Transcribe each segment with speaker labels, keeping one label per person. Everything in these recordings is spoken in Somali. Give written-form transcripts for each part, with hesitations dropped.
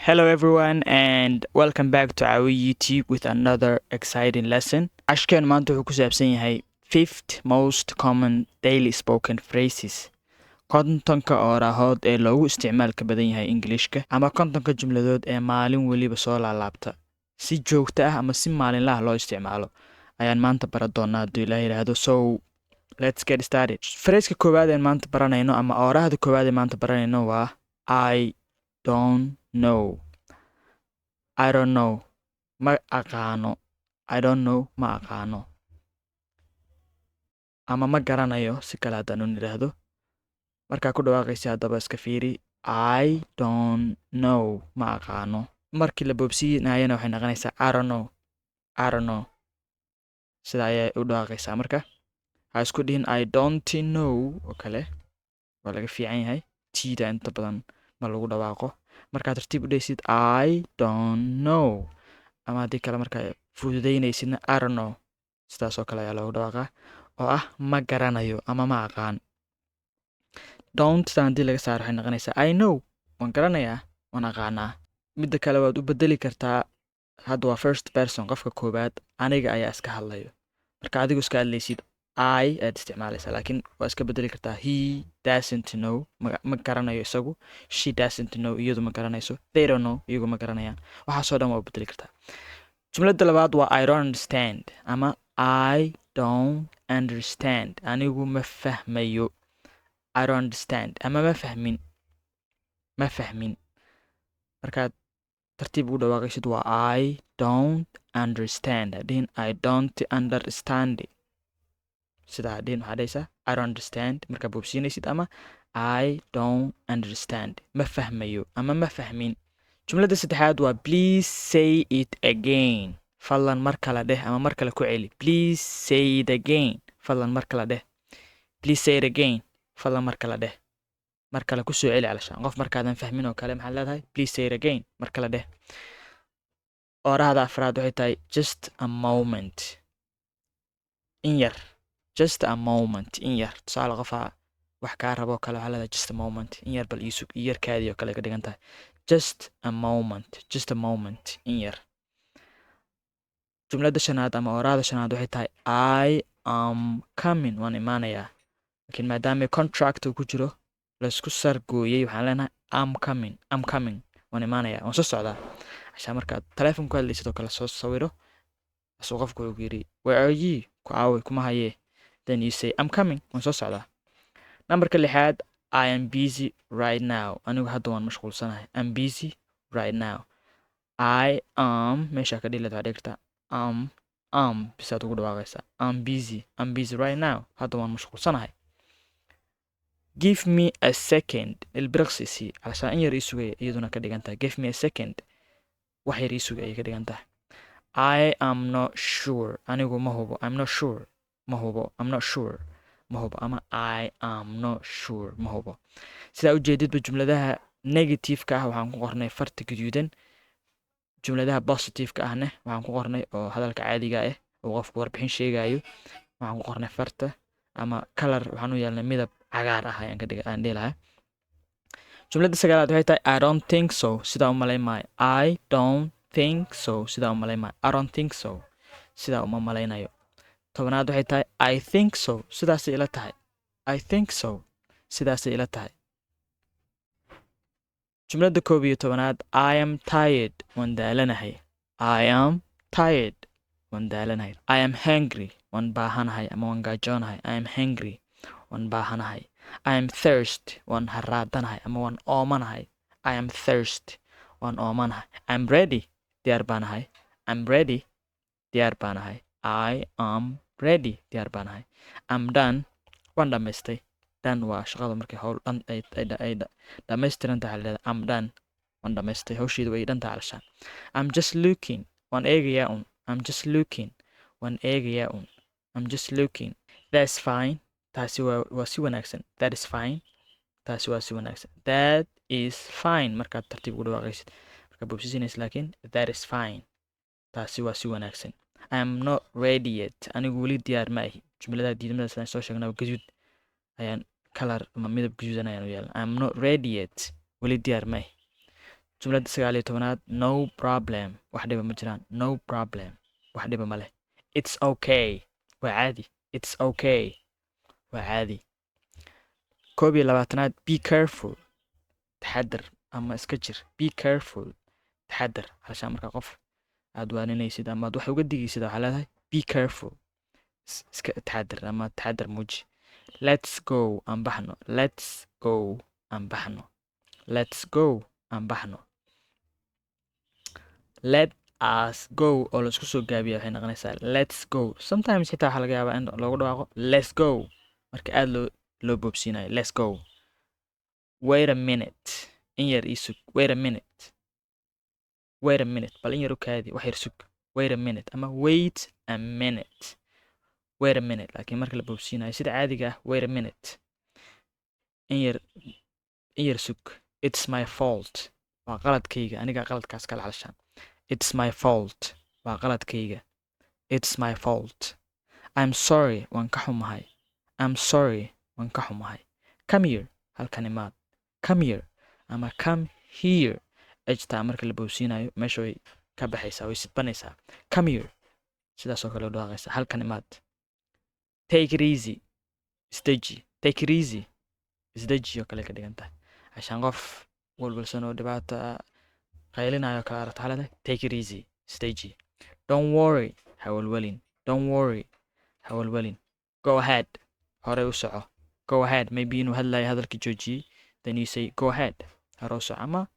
Speaker 1: Hello everyone and welcome back to our YouTube with another exciting lesson. Casharkeen maanta wuxuu ku saabsan yahay 50 most common daily spoken phrases. 50-ka oraahood ee loogu isticmaalka badan yahay Ingiliishka ama 50-ka jumladood ee maalin weliba soo laalaabta si joogto ah ama si maalinlaha loo isticmaalo ayaan maanta baran doonaa, hadduu Ilaah yidhaahdo. So let's get started. Phraseka koowaad ee maanta baranayno ama oorahda koowaad ee maanta baranayno waa "I don't know". I don't know, ma aqaano. I don't know, ma aqaano ama ma garanayo, si kale haddaan u nidhaahdo. Markaa ku dhawaaqaysa haddaba iska fiiri: I don't know, ma aqaano. Markii la boobsiinayana waxay noqonaysaa I don't know, I don't know. Sida ayay u dhawaaqaysaa. Marka ha isku dhihin "I don't know" oo kale, waa laga fiican yahay. Tida inta badan ma lagu dhawaaqo. Markaad tartiib u dhehaysid "I don't know", ama haddii kale markaa fududaynaysidna "I don't know", sidaas oo kale ayaa loogu dhawaaqaa, oo ah ma garanayo ama ma aqaan. Don't tan haddii laga saaro, waxay noqonaysaa I know, waan garanayaa, waan aqaanaa. Midda kale waad u bedeli kartaa. Hadda waa first person, qofka koowaad, aniga ayaa iska hadlayo. Marka adigu iska hadlaysid, I ayaad isticmaalaysaa, laakiin waa iska bedeli kartaa. He doesn't know, ma garanayo isagu. She doesn't know, iyadu ma garanayso. They don't know, iyagu ma garanayaan. Waxaasoo dhan waa u bedeli kartaa. Jumladda labaad waa "I don't understand" ama "I don't understand", anigu ma fahmayo. I don't understand ama ma fahmin, ma fahmin. Markaad tartiib ugu dhawaaqaysid waa "I don't understand". Hadhihin "I don't understand", sidaa hadhihin. Waxaa dhahaysaa "I don't understand" markaa boobsiinaysid ama "I don't understand", ma fahmayo ama ma fahmin. Jumladda saddexaad waa "Please say it again", fadlan mar kale dheh ama mar kale ku celi. Please say it again, fadlan mar kale dheh. Please say it again, fadlan mar kale dheh, mar kale ku soo celi. Calashaan qof markaadan fahmin oo kale, maxaad leedahay? "Please say it again", mar kale dheh. Oorahda afraad waxay tahay "just a moment", in yar. Just a moment, in yar. Tusaale, qofaa wax kaa rabo kale, waxaa leedahay "Just a moment", in yar bal iisug, in yar kaadii oo kale ka dhigan tahay. Just a moment, just a moment, in yar. Jumladda shanaad ama oorahda shanaad waxay tahay "I am coming", waan imaanayaa. Laakiin maadaama contract uu ku jiro, laysku sargooyey, waxaan leenahay "I'm coming". I'm coming, waan imaanayaa, waan soo socdaa. Cashaa markaad telephone ku hadlaysid oo kale, soo sawiro asuu qofku wuxuu ku yidhi "Where are you?" Ku aaway, kuma hayee. Then you say "I'm coming", waan soo socdaa. Nambarka lixaad, "I am busy right now", anigu hadda waan mashquulsanahay. I'm busy right now. I am meeshaa ka dhihi lahayd, waxaad dhigi kartaa am. Am bisaad ugu dhawaaqaysaa. I'm busy, I'm busy right now, hadda waan mashquulsanahay. "Give me a second", ilbiriqsi isii, calashaan in yar ii sugaya iyaduna ka dhigan tahay. "Give me a second", wax yar ii sugay ayay ka dhigan tahay. I am not sure, anigu ma hubo. I'm not sure, ma hubo. I'm not sure, ma hubo, ama I am not sure, ma hubo. Sidaa ujeedidba, jumladaha negative-ka ah waxaan ku qornay farta gaduudan, jumladaha positive-ka ahne waxaan ku qornay, oo hadalka caadiga ah oo qofku warbixin sheegayo, waxaan ku qornay farta ama color, waxaan u yeelnay midab cagaar ah ayaan ka dhiga aan dhihi lahaa. Jumladda sagaalaad waxay tahay "I don't think so", sidaa u malayn maayo. I don't think so, sidaa u malayn maayo. I don't think so, sidaa uma malaynayo. 10aad waxay tahay "I think so", sidaasay ila tahay. I think so, sidaasay ila tahay. Jumladda 11aad, "I am tired", waan daalanahay. I am tired, waan daalanahay. I am hungry, waan baahanahay ama waan gaajoonahay. I am hungry, waan baahanahay. I am thirst, waan haraadanahay ama waan oomanahay. I am thirst, waan oomanahay. I'm ready, diyaar baanahay. I'm ready, diyaar baanahay. I am ready, diyaar baanahay. I'm done, waan dhammaystay. Done waa shaqada markay howl dhan ay dhammaystiran tahay, leedahay "I'm done", waan dhammaystay, hawsheedu way dhan tahay calashaan. I'm just looking, waan eegayaa un. I'm just looking, waan eegayaa un. I'm just looking. That's fine, taasi waa si wanaagsan. That is fine, taasi waa si wanaagsan. That is fine markaad tartiib ugu dhawaaqaysid, markaad boobsiisinaysid laakiin that is fine, taasi waa si wanaagsan. I am not ready yet, anigu weli diyaar ma ahi. Jumladaha diidmadaas aan soo sheegnay gaduud ayaan, color ama midab gaduudan ayaan u yeelnay. I am not ready yet, weli diyaar ma ahi. Jumladda 19aad: No problem, wax dhiba ma jiraan. No problem, wax dhiba ma leh. It's okay, waa caadi. It's okay, waa caadi. 21aad: Be careful, taxadar ama iska jir. Be careful, taxadar. Halshaan marka qof aad waaninaysid ama aad wax uga digaysid, waxaa leedahay "Be careful", iska taxadar ama taxadar muuji. Let's go, aan baxno. Let's go, aan baxno. Let's go, aan baxno. "Let us go" oo la isku soo gaabiya waxay noqonaysaa "let's go". Sometimes xitaa waxaa laga yaabaa in loogu dhawaaqo "let's go" marka aad loo boobsiinayo. Let's go. Wait a minute, in yar ii sug. Wait a minute, wait a minute, bal in yar u kaadi, wax yar sug. Wait a minute ama wait a minute, wait a minute. Laakiin marka la boobsiinayo sida caadiga ah, wait a minute, in yar, in yar sug. It's my fault, waa qaladkayga, aniga qaladkaas kala xalshaan. It's my fault, waa qaladkayga. It's my fault. I'm sorry, waan ka xumahay. I'm sorry, waan ka xumahay. Come here, halkan imaad. Come here ama come here, H-taa marka la boobsiinayo meesha way ka baxaysaa, way sidbanaysaa. Come here, sidaas oo kale u dhawaaqaysa, halkan imaad. Take it easy, isdeji. Take it easy, isdeji oo kale ka dhigan tahay. Cashaan qof walwalsan oo dhibaata qaylinayo kala aragto, waxaa leedahay "Take it easy", isdeji. Don't worry, ha walwalin. Don't worry, ha walwalin. Go ahead, horey u soco. Go ahead, maybe inuu hadlayo, hadalka joojiyey, then you say "Go ahead", hore u soco, ama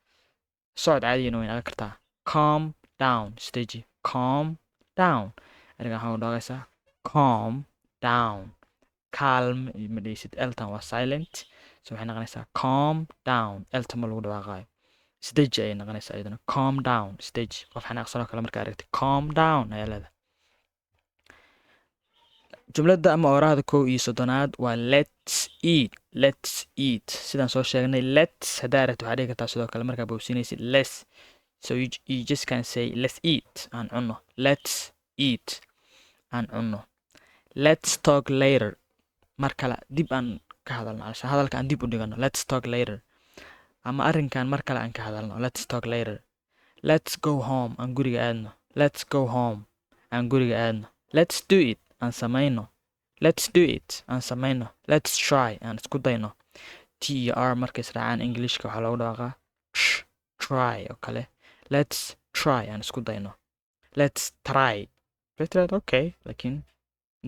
Speaker 1: socod caadigana way noqon kartaa. Calm down, isdeji. Calm down, ereygan waxaa u dhawaaqaysaa calm down. Calm ma dhehaysid, L-tan waa silent, so waxay noqonaysaa calm down. L-ta ma lagu dhawaaqayo. Isdeji ayay noqonaysaa iyadana. Calm down, isdeji. Qof xanaaqsan oo kale markaa aragtid, "Calm down" ayaa leedahay. Jumladda ama oraahda 31aad waa "Let's eat". Let's eat, sidaan soo sheegnay, let's haddaa aragti waxaa dhihi kartaa sidoo kale markaa boobsinaysid let's. So you just can say "Let's eat", aan cunno. Let's eat, aan cunno. Let's talk later, mar kale dib aan ka hadalno, alashaan hadalka aan dib u dhigano. Let's talk later, ama arrinkan mar kale aan ka hadalno. Let's talk later. Let's go home, aan guriga aadno. Let's go home, aan guriga aadno. Let's do it, aan samayno. Let's do it, aan samayno. Let's try, aan isku dayno. T iyo R markay israacaan Englishka waxaa loogu dhawaaqaa tr, try oo kale. Let's try, aan isku dayno. Let's try, okay, laakiin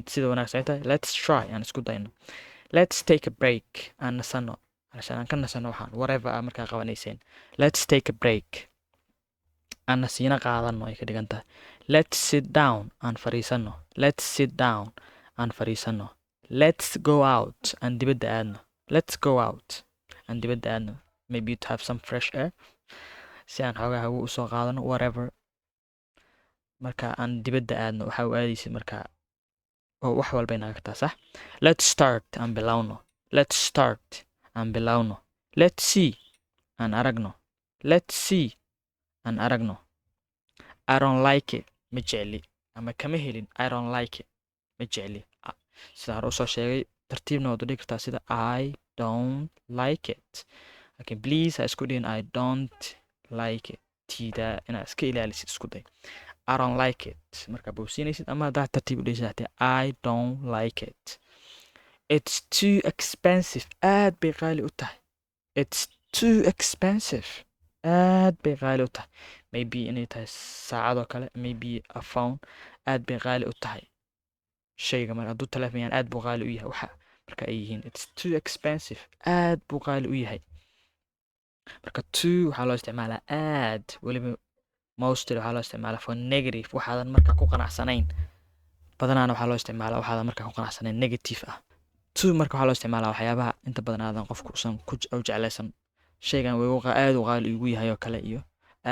Speaker 1: sida wanaagsan ay tahay "Let's try", aan isku dayno. Let's take a break, aan nasano, alashaan aan ka nasano waxaan whatever aa markaa qabanayseen. Let's take a break, aan nasiino qaadano ay ka dhigan tahay. Let's sit down, aan fadhiisano. Let's sit down, aan fadhiisano. Let's go out, aan dibadda aadno. Let's go out, aan dibadda aadno, maybe to have some fresh air, si aan xoogaa hawo usoo qaadano, whatever. Marka aan dibadda aadno, waxa u aadaysid marka oo wax walbay naga kartaa, sax. Let's start, aan bilowno. Let's start, aan bilowno. Let's see, aan aragno. Let's see, aan aragno. I don't like it, ma jecli ama kama helin. I don't like it, ma jecli. Sida hore usoo sheegay, tartiibna waad u dhigi kartaa sida "I don't like it", laakiin please ha isku dhihin "I don't like it". Tiida inaad iska ilaalisid isku day. I don't like it markaa boobsiinaysid, ama haddaad tartiib u dhigaysid hatee "I don't like it". It's too expensive, aad bay qaali u tahay. It's too expensive, aad bay qaali u tahay. Maybe inay tahay saacadoo kale, maybe a phone, aad bay qaali u tahay shayga. Marka hadduu telefoon yahan, aad buu qaali u yahay. Waxa marka ay yihiin, it's too expensive, aad buu qaali u yahay. Marka too waxaa loo isticmaalaa aad, weliba mostly waxaa loo isticmaalaa for negative, waxaadan marka ku qanacsanayn. Badanaana waxaa loo isticmaalaa waxaadan marka ku qanacsanayn, negative ah. Too marka waxaa loo isticmaalaa waxyaabaha inta badan aadan qofku usan ku u jeclaysan. Shaygan way aad u qaali igu yahay oo kale, iyo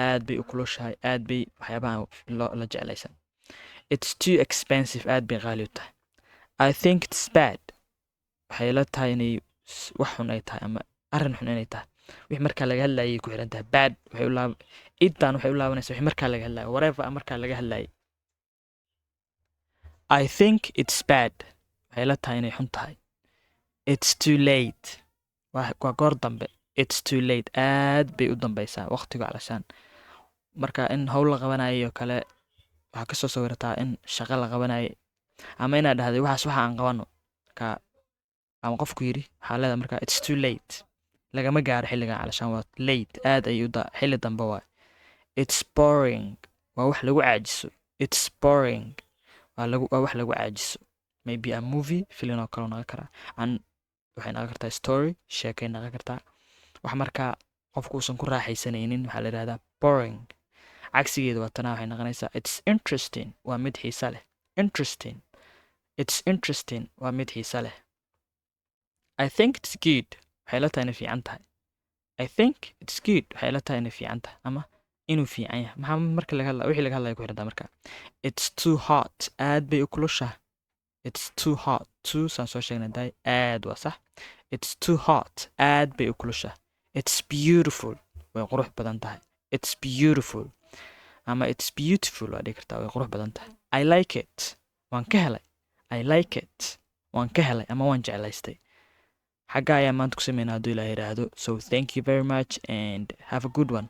Speaker 1: aad bay u kulushahay, aad bay, waxyaabaha loo la jeclaysan. It's too expensive, aad bay qaali u tahay. I think it's bad, waxay la tahay inay wax xun ay tahay ama arrin xun inay tahay. Wixii markaa laga hadlayay ku xiran tahay. Bad waxay u laab idan waxay u laabanaysaa wixii markaa laga hadlayay, whatever markaa laga hadlayay. I think it's bad, waxay la tahay inay xun tahay. It's too late, waa goor dambe. It's too late, aad bay u dambeysaa waqtigu calashaan. Marka in howl la qabanayo kale, waxaa kasoo sawirataa in shaqo la qabanayo ama inaad dhahday waxaas waxa aan qabano. Marka ama qofku yidhi, waxaa leedahay marka "It's too late", lagama gaaro xilligan calashaan, waa late, aad ay u xilli dambe waay. It's boring, waa wax lagu caajiso. It's boring, waa wax lagu caajiso. Maybe a movie, filin oo kale noqon karaa, and waxay noqon kartaa story, sheekay noqon kartaa. Wax markaa qofku uusan ku raaxaysanaynin waxaa la yidhahdaa boring. Cagsigeeda waa tanaa, waxay noqonaysaa "It's interesting", waa mid xiisa leh. Interesting, it's interesting, waa mid xiisa leh. I think it's good, waxay la tahay inay fiican tahay. I think it's good, waxay la tahay inay fiican tahay ama inuu fiican yahay. Maxaa marka laga hadla, wixii laga hadlaya ku xirantaa. Marka "It's too hot", aad bay u kulushahay. It's too hot, too saan soo sheegnay daay, aad waa sax. It's too hot, aad bay u kulushahay. It's beautiful, way qurux badan tahay. It's beautiful ama it's beautiful waa dhihi kartaa, way qurux badan tahay. I like it, waan ka helay. I like it, waan ka helay ama waan jeclaystay. Xagga ayaa maanta ku sameynaa hadduu Ilaah yidhaahdo. So thank you very much and have a good one.